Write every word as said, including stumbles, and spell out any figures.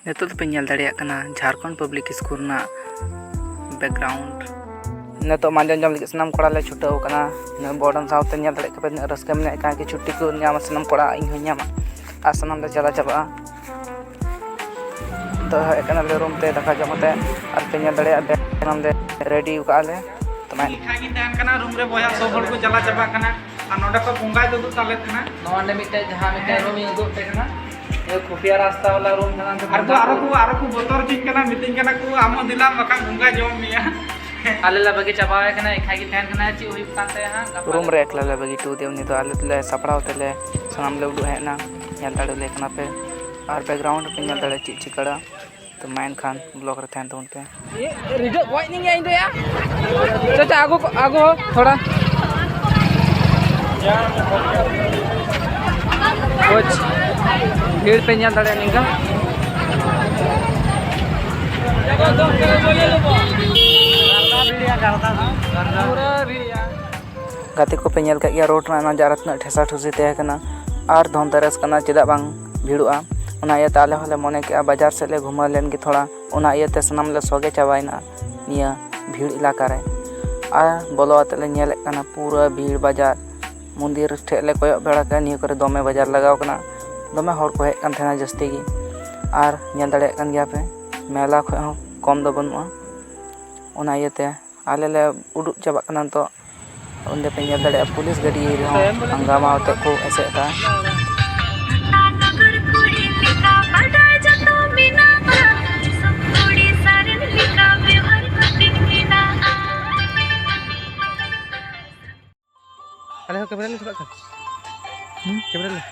ᱱᱤᱛᱚᱜ ᱫᱚᱯᱮ ᱧᱮᱞ ᱫᱟᱲᱮᱭᱟᱜ ᱠᱟᱱᱟ ᱡᱷᱟᱲᱠᱷᱚᱸᱰ ᱯᱟᱵᱽᱞᱤᱠ ᱥᱠᱩᱞ ᱨᱮᱱᱟᱜ ᱵᱮᱠᱜᱨᱟᱣᱩᱱᱰ᱾ ᱱᱤᱛᱚᱜ ᱢᱟᱸᱡᱟᱱ ᱡᱚᱢ ᱞᱟᱹᱜᱤᱫ ᱥᱟᱱᱟᱢ ᱠᱚᱲᱟ ᱞᱮ ᱪᱷᱩᱴᱟᱹᱣ ᱟᱠᱟᱱᱟ᱾ ᱱᱚᱣᱟ ᱵᱚᱨᱰᱚᱱ ᱥᱟᱶᱛᱮ ᱧᱮᱞ ᱫᱟᱲᱮᱭᱟᱜ ᱠᱟᱱᱟ ᱯᱮ ᱛᱤᱱᱟᱹᱜ ᱨᱟᱹᱥᱠᱟᱹ ᱢᱮᱱᱟᱜᱼᱟ᱾ ᱮᱠᱟᱱ ᱜᱮ ᱪᱷᱩᱴᱤ ᱠᱚ ᱧᱟᱢᱟ ᱥᱟᱱᱟᱢ ᱠᱚᱲᱟ, ᱤᱧ ᱦᱚᱸᱧ ᱧᱟᱢᱟ, ᱟᱨ ᱥᱟᱱᱟᱢ ᱞᱮ ᱪᱟᱞᱟᱣ ᱪᱟᱵᱟᱜᱼᱟ᱾ ᱱᱤᱛᱚᱜ ᱦᱮᱡ ᱠᱟᱱᱟᱞᱮ ᱨᱩᱢ ᱛᱮ ᱫᱟᱠᱟ ᱡᱚᱢ ᱠᱟᱛᱮ, ᱟᱨ ᱯᱮ ᱧᱮᱞ ᱫᱟᱲᱮᱭᱟᱜᱼᱟ ᱵᱮᱜᱽ ᱥᱟᱱᱟᱢ ᱞᱮ ᱨᱮᱰᱤ ᱟᱠᱟᱫᱼᱟ ᱞᱮ᱾ ᱛᱚ ᱢᱟ ᱤᱧ ᱮᱠᱷᱟ ᱜᱤᱧ ᱛᱟᱦᱮᱱ ᱠᱟᱱᱟ ᱨᱩᱢ ᱨᱮ, ᱵᱚᱭᱦᱟ ᱥᱚᱵ ᱦᱚᱲ ᱠᱚ ᱪᱟᱞᱟᱣ ᱪᱟᱵᱟᱜ ᱠᱟᱱᱟ᱾ ᱟᱨ ᱱᱚᱰᱮ ᱠᱷᱚᱱ ᱵᱚᱸᱜᱟᱭ ᱛᱩᱫᱩᱜ ᱛᱟᱞᱮ ᱛᱟᱦᱮᱱᱟ᱾ ᱱᱚᱣᱟ ᱚᱸᱰᱮ ᱢᱤᱫᱴᱮᱡ ᱡᱟᱦᱟᱸ ᱢᱤᱫᱴᱮᱡ ᱨᱩᱢ ᱤᱧ ᱩᱫᱩᱜ ᱟᱯᱮ ᱠᱟᱱᱟ, ᱱᱤᱭᱟᱹ ᱠᱷᱩᱯᱤᱭᱟ ᱨᱟᱥᱛᱟ ᱵᱟᱞᱟ ᱨᱩᱢ ᱠᱟᱱᱟ᱾ ᱟᱨ ᱠᱚ, ᱟᱨᱚ ᱠᱚ, ᱟᱨᱚ ᱠᱚ ᱵᱚᱛᱚᱨ ᱫᱤᱧ ᱠᱟᱱᱟ, ᱢᱤᱛᱟᱹᱧ ᱠᱟᱱᱟ ᱠᱚ, "ᱟᱢ ᱦᱚᱸ ᱫᱮᱞᱟ, ᱵᱟᱠᱷᱟᱱ ᱵᱚᱸᱜᱟ ᱡᱚᱢ ᱢᱮᱭᱟ᱾" ᱟᱞᱮ ᱞᱮ ᱵᱟᱹᱜᱤ ᱪᱟᱵᱟᱣᱟᱭ ᱠᱟᱱᱟ, ᱮᱠᱷᱟ ᱜᱮ ᱛᱟᱦᱮᱱ ᱠᱟᱱᱟ, ᱪᱮᱫ ᱦᱩᱭᱩᱜ ᱠᱟᱱ ᱛᱟᱭᱟ ᱦᱟᱸᱜ, ᱜᱟᱯᱟ ᱨᱩᱢ ᱞᱮ ᱨᱮ ᱮᱠᱞᱟ ᱞᱮ ᱵᱟᱹᱜᱤ ᱦᱚᱴᱚ ᱟᱫᱮᱭᱟ ᱩᱱᱤ ᱫᱚ᱾ ᱟᱞᱮ ᱫᱚᱞᱮ ᱥᱟᱯᱲᱟᱣ ᱛᱮᱞᱮ ᱥᱟᱱᱟᱢ ᱞᱮ ᱩᱰᱩᱠ ᱦᱮᱡ ᱮᱱᱟ, ᱧᱮᱞ ᱫᱟᱲᱮ ᱞᱮ ᱠᱟᱱᱟ ᱯᱮ᱾ ᱟᱨ ᱵᱮᱠᱜᱨᱟᱣᱩᱱᱰ ᱨᱮᱯᱮ ᱧᱮᱞ ᱫᱟᱲᱮᱭᱟᱜᱼᱟ ᱪᱮᱫ ᱪᱤᱠᱟᱹᱲᱟ᱾ ᱛᱚ ᱢᱟ ᱮᱱᱠᱷᱟᱱ ᱵᱞᱚᱜ ᱨᱮ ᱛᱟᱦᱮᱱ ᱛᱟᱵᱚᱱ ᱯᱮ᱾ ᱨᱤᱰᱟᱹᱜ ᱜᱚᱡ ᱱᱤᱧ ᱤᱧ ᱫᱚᱭᱟ᱾ ᱪᱟᱪᱟ, ᱟᱹᱜᱩ ᱠᱚ, ᱟᱹᱜᱩ ᱦᱚᱸ ᱛᱷᱚᱲᱟ᱾ ᱵᱩᱡᱽ, ᱵᱷᱤᱲ ᱯᱮ ᱧᱮᱞ ᱫᱟᱲᱮᱭᱟᱜᱼᱟ ᱱᱤᱝᱠᱟ᱾ ᱯᱩᱨᱟᱹ ᱵᱷᱤᱲ ᱜᱮᱭᱟ᱾ ᱜᱟᱛᱮ ᱠᱚᱯᱮ ᱧᱮᱞ ᱠᱟᱜ ᱜᱮᱭᱟ ᱨᱳᱰ ᱨᱮᱱᱟᱜ ᱱᱟᱡᱟᱨᱟ ᱛᱤᱱᱟᱹᱜ ᱴᱷᱮᱥᱟ ᱴᱷᱩᱥᱤ ᱛᱟᱦᱮᱸ ᱠᱟᱱᱟ᱾ ᱟᱨ ᱫᱷᱚᱱᱛᱮᱨᱟᱥ ᱠᱟᱱᱟ, ᱪᱮᱫᱟᱜ ᱵᱟᱝ ᱵᱷᱤᱲᱚᱜᱼᱟ? ᱚᱱᱟ ᱤᱭᱟᱹᱛᱮ ᱟᱞᱮ ᱦᱚᱸᱞᱮ ᱢᱚᱱᱮ ᱠᱮᱜᱼᱟ ᱵᱟᱡᱟᱨ ᱥᱮᱫ ᱞᱮ ᱜᱷᱩᱢᱟᱹᱣ ᱞᱮᱱ ᱜᱮ ᱛᱷᱚᱲᱟ᱾ ᱚᱱᱟ ᱤᱭᱟᱹᱛᱮ ᱥᱟᱱᱟᱢ ᱞᱮ ᱥᱚᱜᱮ ᱪᱟᱵᱟᱭᱮᱱᱟ ᱱᱤᱭᱟᱹ ᱵᱷᱤᱲ ᱮᱞᱟᱠᱟ ᱨᱮ᱾ ᱟᱨ ᱵᱚᱞᱚ ᱟᱛᱮᱫ ᱞᱮ ᱧᱮᱞᱮᱫ ᱠᱟᱱᱟ ᱯᱩᱨᱟᱹ ᱵᱷᱤᱲ ᱵᱟᱡᱟᱨ᱾ ᱢᱚᱱᱫᱤᱨ ᱴᱷᱮᱡ ᱞᱮ ᱠᱚᱭᱚᱜ ᱵᱟᱲᱟ ᱠᱮᱜᱼᱟ, ᱱᱤᱭᱟᱹ ᱠᱚᱨᱮ ᱫᱚᱢᱮ ᱵᱟᱡᱟᱨ ᱞᱟᱜᱟᱣ ᱠᱟᱱᱟ, ᱫᱚᱢᱮ ᱦᱚᱲ ᱠᱚ ᱦᱮᱡ ᱠᱟᱱ ᱛᱟᱦᱮᱱᱟ ᱡᱟᱹᱥᱛᱤ ᱜᱮ᱾ ᱟᱨ ᱧᱮᱞ ᱫᱟᱲᱮᱭᱟᱜ ᱠᱟᱱ ᱜᱮᱭᱟ ᱯᱮ, ᱢᱮᱞᱟ ᱠᱷᱚᱡ ᱦᱚᱸ ᱠᱚᱢ ᱫᱚ ᱵᱟᱹᱱᱩᱜᱼᱟ᱾ ᱚᱱᱟ ᱤᱭᱟᱹᱛᱮ ᱟᱞᱮ ᱞᱮ ᱩᱰᱩᱠ ᱪᱟᱵᱟᱜ ᱠᱟᱱᱟ ᱱᱤᱛᱚᱜ᱾ ᱚᱸᱰᱮ ᱯᱮ ᱧᱮᱞ ᱫᱟᱲᱮᱭᱟᱜᱼᱟ, ᱯᱩᱞᱤᱥ ᱜᱟᱹᱰᱤ ᱨᱮᱦᱚᱸ ᱦᱟᱝᱜᱟᱢᱟ ᱟᱛᱮᱫ ᱠᱚ ᱮᱥᱮᱫ ᱮᱫᱟ᱾ ᱱᱚᱜᱚᱨ ᱠᱩᱲᱤ ᱞᱮᱠᱟ ᱵᱟᱰᱟᱭ ᱡᱚᱛᱚ ᱢᱮᱱᱟᱜᱼᱟ, ᱫᱤᱥᱚᱢ ᱠᱩᱲᱤ ᱥᱟᱨᱮᱱ ᱞᱮᱠᱟ ᱵᱮᱣᱦᱟᱨ ᱠᱟᱹᱴᱤᱡ ᱢᱮᱱᱟᱜᱼᱟ᱾ ᱟᱞᱮ ᱦᱚᱸ ᱠᱮᱢᱮᱨᱟ ᱞᱮ ᱪᱟᱞᱟᱜ ᱠᱟᱱ᱾ ᱦᱩᱸ? ᱠᱮᱢᱮᱨᱟ ᱞᱮ᱾